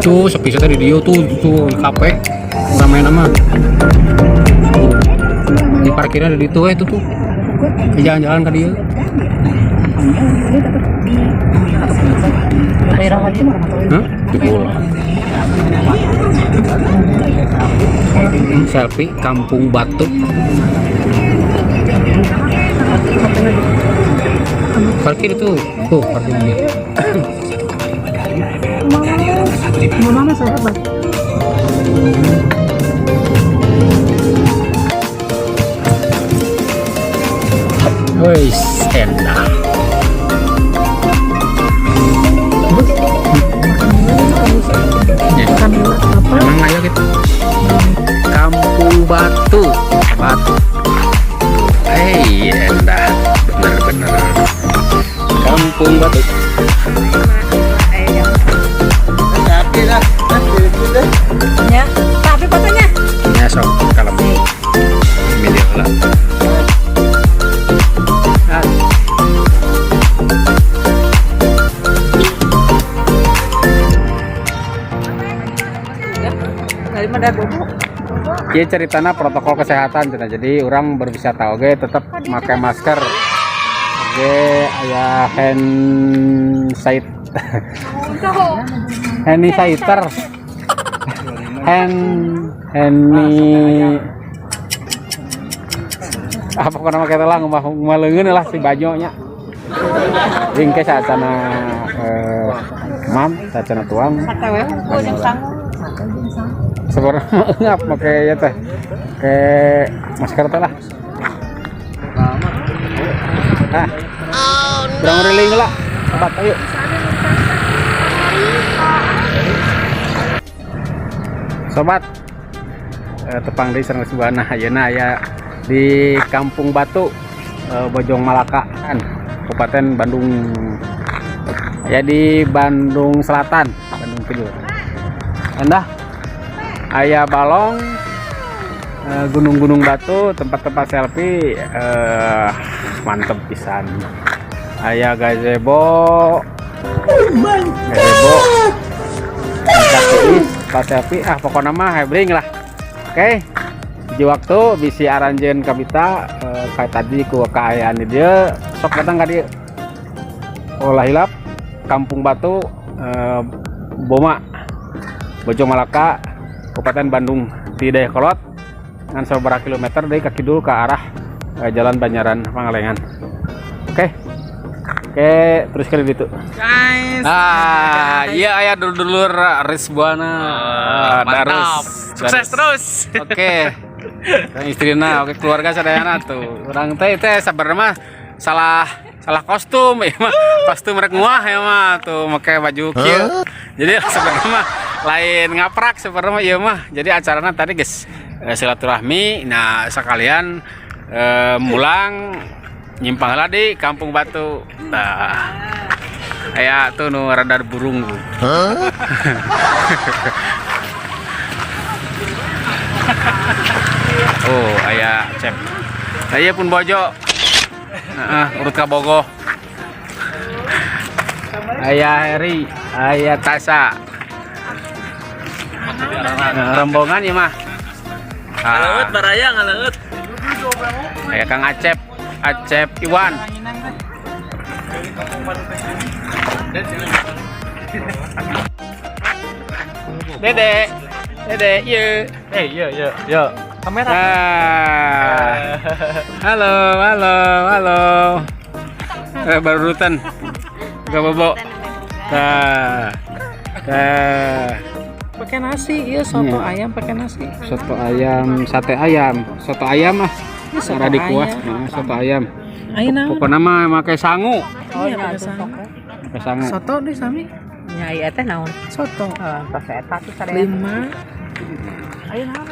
Tuh sepi teh di dieu tuh tuh kafe ramai nama. Tuh. Di parkirnya ada di itu tuh tuh. Jalan-jalan ke dieu. Hah? Di bola. Selfie Kampung Batu. Parkir itu, tuh parkirnya. Mama siapa? Wih, enak. Emang ayo kita. Kampung Batu, Batu. Hei, endah, bener-bener. Kampung Batu. Ya, tapi fotonya. Ya sok kalem. Video lah. Ah. Ieu ceritana protokol kesehatan cenah. Jadi orang berwisata oge tetep make masker. Oge aya hand sanitizer. Hand sanitizer. Hand apa pokokna mah kita lah ngumah leungeun lah si banyo nya. Jeung ke saacana mam saacana tuang. Sebenarnya ngap make ya teh. Ke masker teh lah. Ah. Kurang riling lah. Sobat, ayo. Sobat, tepang deui sareng Subana ayeuna aya di Kampung Batu, Bojong Malaka kan, Kabupaten Bandung. Aya di Bandung Selatan, Bandung Kidul. Endah aya balong, gunung-gunung batu, tempat-tempat selfie, mantep pisan. Aya gazebo. Gazebo. Pas selfie, ah pokoknya mah hebring lah. Oke. Hiji waktu bisi aranjeun kabita, kayak tadi ku kaayaan di dieu, sok datang ka dieu. Olah hilap Kampung Batu, Boma, Bojong Malaka, Kabupaten Bandung, di Dayakolot ngan sabaraha kilometer dari ka kidul ke arah Jalan Banjaran Pangalengan. Oke. Oke, terus kali itu. Guys. Ah, iya aya dulur-dulur Rizbuana. Mantap. Darus. Sukses Darus. terus. Oke. Dan istrina, oke keluarga sadayana tuh. Urang teh teh sabarna mah salah kostum ya mah. Kostum rek nguah ya mah tuh make baju kieu. Jadi sebenarnya mah lain ngaprak sebenarnya mah ieu mah. Jadi acarana tadi geus silaturahmi. Nah, sekalian mulang nyimpang lah di Kampung Batu. Nah, aya tuh nu radar burung tuh. Oh, aya Cep. Aya pun bojo. Heeh, urut ka Bogo. Aya Heri, aya Tasa. Nah, rombongan ya mah. Ngaleut baraya ngaleut. Aya Kang Acep, Acep Iwan. Dede, Dede, iya. Iya, iya, iya. Kamera. Ah. Halo, halo, halo. Baru rutan. Gak bobo. Nah. Nah. Pakai nasi, iya soto Iya. ayam pakai nasi. Soto ayam, sate ayam, soto ayam ah. Iya, soto Rada dikuah, ayam. nah, soto ayam. Ayo naon? Pokoknya mah make sangu. Iya, pakai sangu. Make sangu. Soto deh sami. Nya ieu teh naon? Soto. Heeh, tos eta tuh sadaya. 5. Ayo naon?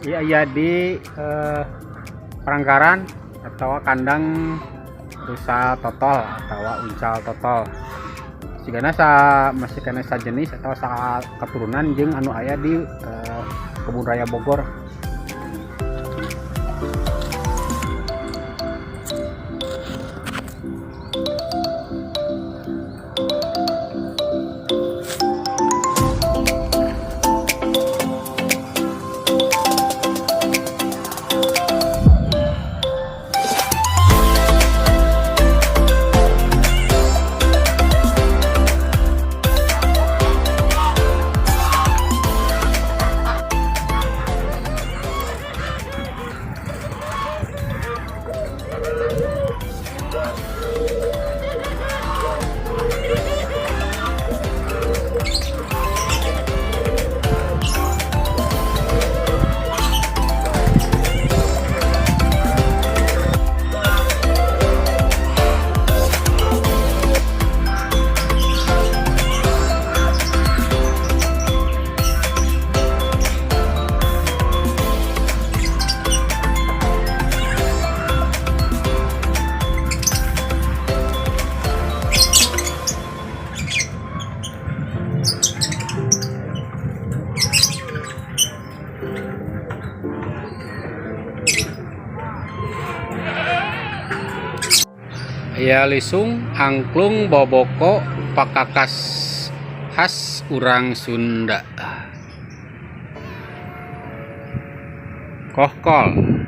Iya iya di perangkaran atau kandang rusa totol atau uncal totol. Sigana sa masih kena sajenis atau sa keturunan jeung anu aya di Kebun Raya Bogor. Ya lisung, angklung, boboko, pakakas khas urang Sunda. Kohkol.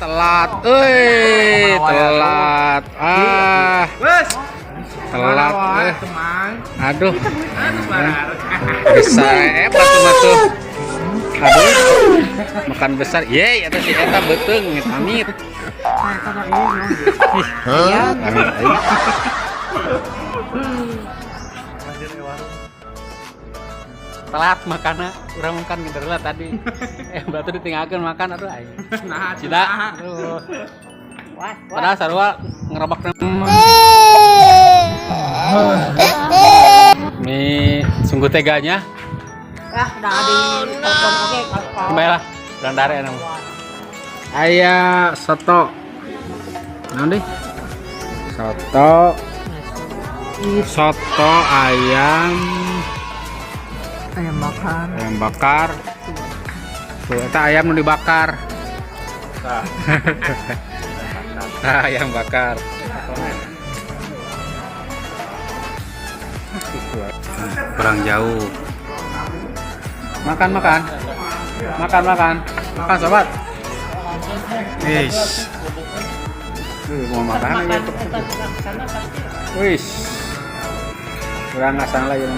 Telat, euy, telat. Ah. Telat, eh. Aduh. Bisa batu tuh. Aduh. Makan besar. Yeay, eta si eta beuteung amit. Amit aing. Telat makanna, urang makan gitu lah tadi. Batu ditinggalkeun makan atuh aing. Nah, cida. Aduh. Padahal sarua ngerobak mie sungguh teganya. Ah, udah di potong oke kalau. Baiklah, urang dare enak. Aya soto. Naon deui? Soto. Soto ayam. Ayam bakar. Ayam bakar. Tuh, eta ayam nu dibakar. Nah, ayam bakar. Kurang jauh. Makan, makan. Makan, makan. Makan, sobat. Wis. Mau makan Makan aja. eta sana pasti. Wis. Kurang asal lah yang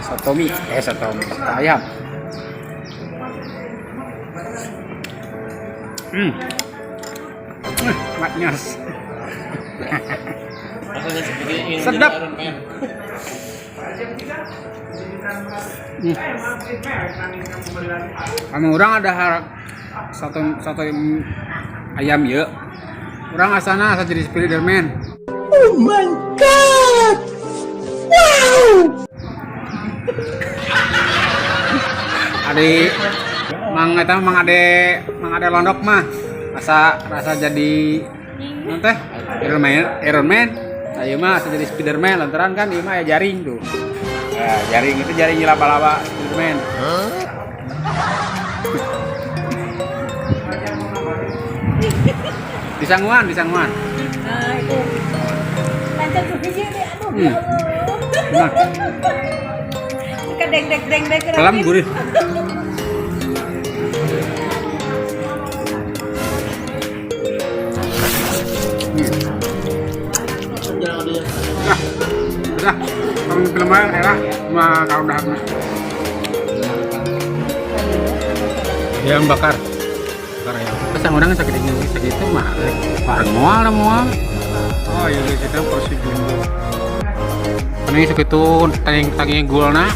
soto mie, soto ayam. Hmm. Maknyos. Rasanya seperti ingin Sedap. jadi Iron Man. Kamu orang ada satu satu ayam ya. Orang asana asa jadi Spiderman. Oh my god. Wow. Adi Mang eta Mang Ade Londok mah asa rasa jadi naon teh Iron Man, Iron Man. Nah, ieu mah asa jadi Spiderman lantaran kan ieu mah aya jaring tuh. Ya, jaring itu jaring laba-laba Spiderman. Disanguan, disanguan. Nah, itu. Lancar tuh hiji deh, aduh ya Allah. Nah, Kan deng deng deng deng. Pelan gurih. Nah, udah, kamu film aja, era, sama kalau udah habis. Ayam bakar. Bakar ayam. Pesan orang sakit ini sakit itu mah. Bareng moal lah moal. Oh iya guys, itu porsi jumbo. Ini segitu tangi tangi gulna.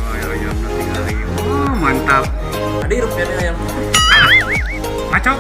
Oh, mantap. Ada hirup ayam. Kacau.